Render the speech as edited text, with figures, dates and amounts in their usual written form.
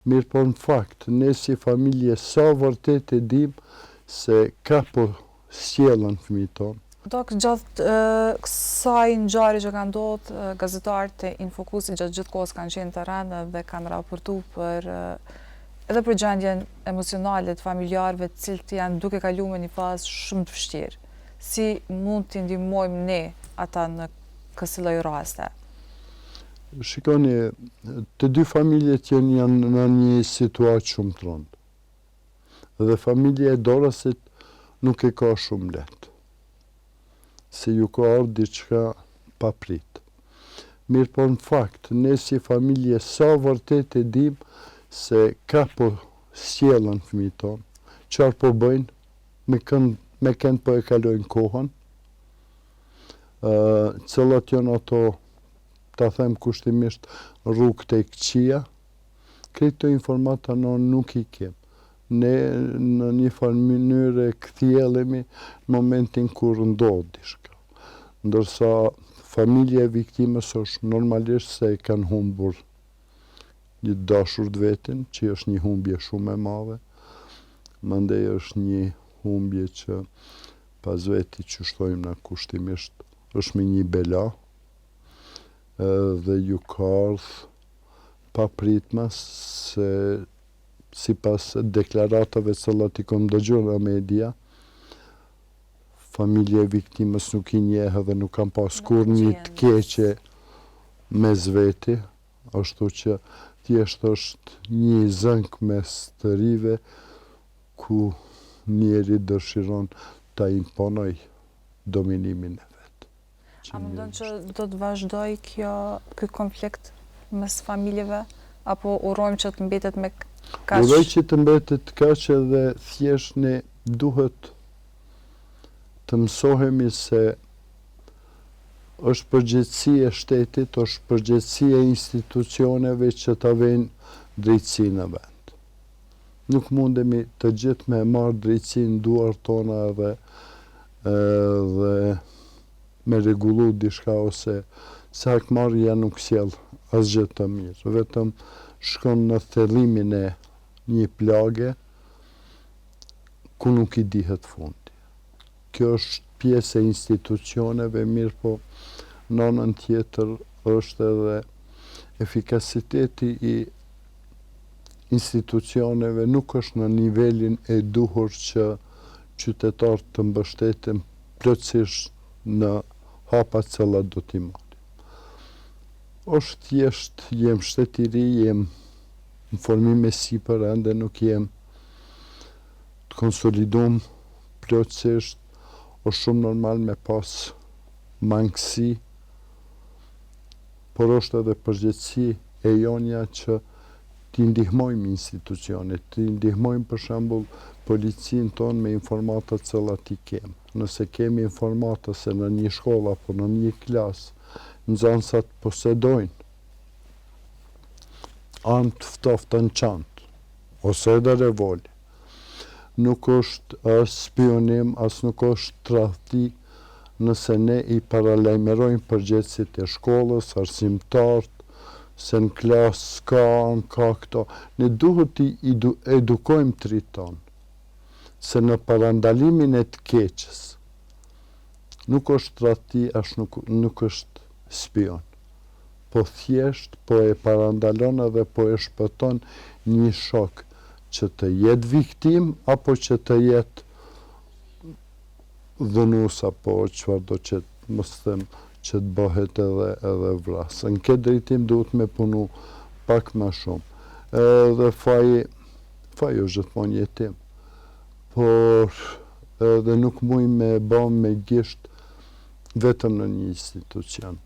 Mirëpo në fakt, ne si familje sa vërtet e dimë se ka po sjellën fëmijët tonë? Dok, gjatë kësaj ngjarje që ka ndodhë, gazetarët e Infokusit gjatë gjithë kohës kanë qenë në terren dhe kanë raportu për edhe për gjendjen emocionale të familjarëve të cilët janë duke kalu me një fazë shumë të vështirë. Si mund t'i ndihmojmë ne ata në kësi lloj raste? Shikoni, të dy familjet janë janë në një situatë shumë të rëndë. Dhe familja e dorasit nuk e ka shumë lehtë. Se ju ka ardhë diçka pa prit. Mirëpo në fakt, ne si familje sa vërtet e dim se ka po sjellën fëmijët tonë, çfarë po bëjnë, me kënd, me kënd po e kalojnë kohën, cilat janë ato, ta them kushtimisht, rrugët e këqija, krejt këto informata ne nuk i kem. Ne në një farë mënyre kthjellemi në momentin kur ndodh diçka. Ndërsa familja e viktimës është normalisht se e kanë humbur një të dashur të vetin, që është një humbje shumë e madhe. Mandej është një humbje që pas veti qysh thojmë na kushtimisht është me një bela dhe ju ka ardhë papritmas se sipas deklaratave cilat i kom dëgju në media, familja e viktimës nuk i njeh dhe nuk kanë pas kurrë një të keqe mes veti, ashtu që thjesht është një zënkë mes të rive ku njeri dëshiron ta imponojë dominimin e vet. A mendon që do të vazhdojë kjo, ky konflikt mes familjeve apo urojmë që të mbetet me kaq? Uroj që të mbetet kaq edhe thjesht ne duhet të mësohemi se është përgjegjësi e shtetit, është përgjegjësi e institucioneve që ta vejnë drejtësinë në vend. Nuk mundemi të gjithë me marrë drejtësinë në duart tona edhe dhe me rregullu diçka ose se hakmarrja nuk sjell asgjë të mirë, vetëm shkon në thellimin e një plage ku nuk i dihet fundi. Kjo është pjesë e institucioneve, mirëpo në anën tjetër është edhe efikasiteti i institucioneve nuk është në nivelin e duhur që qytetarët të mbështeten plotësisht në hapat cilat do t'i marrin. Është thjesht jem shtet i ri, jem në formim e sipër, ende nuk jem të konsolidum plotësisht, është shumë normal me pas mangësi, por është edhe përgjegjësi e jonja që t'i ndihmojmë institucionit, t'i ndihmojmë për shembull policinë tonë me informatat të cilat i kem. Nëse kemi informata se në një shkollë apo në një klasë nxënësat posedojnë armë të ftofta në çantë ose edhe revole, nuk është as spiunim, as nuk është tradhti nëse ne i paralajmërojmë përgjegjësit e shkollës, arsimtarët, se në klasë ka armë, ka këto. Ne duhet t'i edukojmë të rinjtë tonë, se në parandalimin e të keqes, nuk është tradhti, as nuk, nuk është spion. Po thjesht po e parandalon edhe po e shpëton një shok që të jetë viktimë apo që të jetë dhunues apo çfarëdo që mos them që të bëhet edhe edhe vrasës. Në këtë drejtim duhet me punu pak më shumë. Edhe faji, faji është gjithmonë jetim. Por edhe nuk muj me ba me gisht vetëm në një institucion.